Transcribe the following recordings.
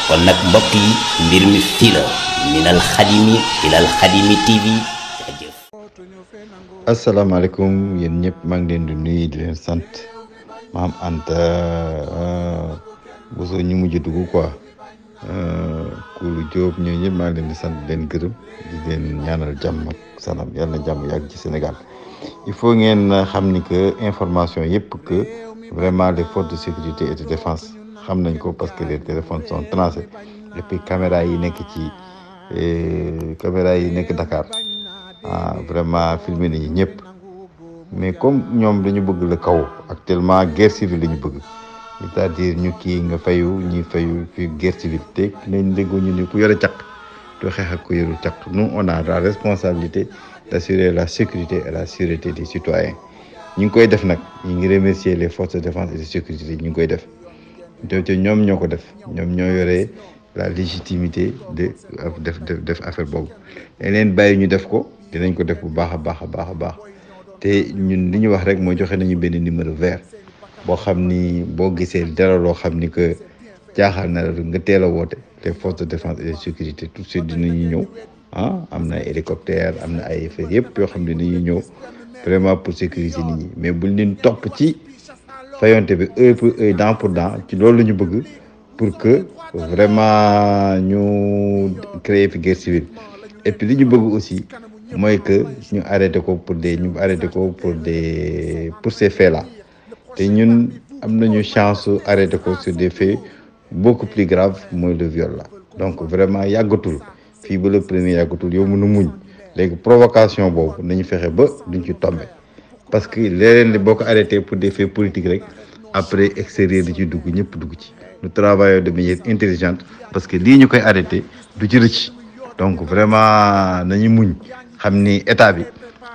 kon nag mbokk yi mbir mi fii la minal xadimi ilal xadimi TV jaajëf. asalaamaaleykum yéen ñëpp maa ngi leen di nuyu di leen sant maam Anta Bousso ñu mujj dugg quoi Koulou Diop ñooñu ñëpp maa ngi leen di sant di leen gërëm di leen ñaanal jàmm ak salaam yàlla na jàmm yàgg ci Sénégal. Il faut ngeen xam ni que information yëpp que vraiment les forces de sécurité et de défense xam nañ ko parce que les téléphones sont tracés et puis caméra yi nekk Dakar vraiment filmé nañu ñëpp mais comme ñoom dañu bëgg le chaos actuellement guerre civile la ñu bëgg c'est-à-dire ñu kii nga fayu ñuy fayu fi guerre civile te nañ déggoo ñu ni ku yore caq doo xeex ak ku yoru caq. Nous on a la responsabilité d'assurer la sécurité et la sûreté des citoyens ñu ngi koy def nag ñu ngi remercier les forces de défense et de sécurité ñu ngi koy def te ñoom ñoo ko def ñoom ñoo yore la légitimité de def affaire boobu dañ leen bàyyi ñu def ko dinañ ko def bu baax a baax te ñun li ñu wax rek mooy joxe nañu benn numéro vert boo xam ni boo gisee dara loo xam ni que jaaxal na la nga teel a woote les forces de défense et de sécurité tout de suite dinañu ñëw am na ay hélicoptère am na ay affaire yëpp yoo xam ne dañuy ñëw vraiment pour sécuriser nit ñi mais buñ leen topp ci fayonte bi heure pour heure dent pour dent ci loolu la ñu bëgg pour que vraiment ñu créer fi guerre civile et puis li ñu bëgg aussi mooy que ñu arrêté ko pour ces faits là te ñun am nañu chance arrêté ko sur des faits beaucoup plus graves mooy le viol là donc vraiment yàggatul fii ba le premier yàggatul yow mën a muñ léegi provocation boobu nañu fexe ba duñ ci tombé parce que leneen li boo ko arrêté pour des faits politiques rek après extérieur di ci dugg ñëpp dugg ci. Nous travaillons de manière intelligente parce que lii ñu koy arrêté du ci rëcc donc vraiment nañu muñ xam ni état bi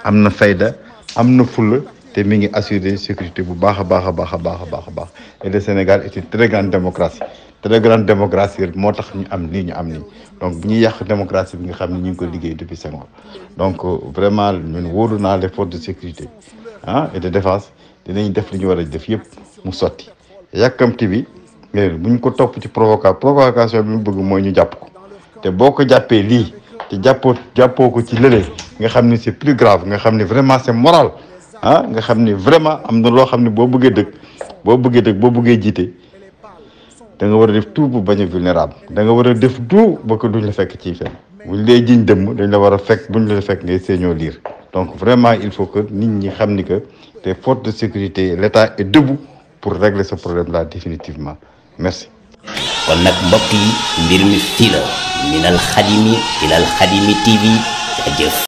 am na fayda am na fulla te mi ngi assurer sécurité bu baax a baax et le Sénégal est une très grande démocratie moo tax ñu am lii ñu am nii donc bu ñuy yàq démocratie bi nga xam ne ñu ngi ko liggéey depuis 5 ans donc vraiment ñun wóolu naa les forces de sécurité et de défense dinañ def li ñu war a def yëpp mu sotti yàkkamti bi bu ñu ko topp ci provocation bi mu bëgg mooy ñu jàpp ko te boo ko jàppee lii te jàppoo ko ci lële nga xam ni c'est plus grave nga xam ni vraiment c'est moral nga xam ni vraiment am na loo xam ne boo bëggee jiite da nga war a def tout pour bañ a vulnérable da nga war a def tout ba ko duñ la fekk ci fen buñ lay jiñ dëmm dañ la war a fekk buñ la fekk ngay seeñoo liir donc vraiment il faut que nit ñi xam ni que les forces de sécurité l'État est debout pour régler ce problème là définitivement merci. kon nag mbokk yi mbir mi fii la minal xadimi ilal xadimi TV jaajëf.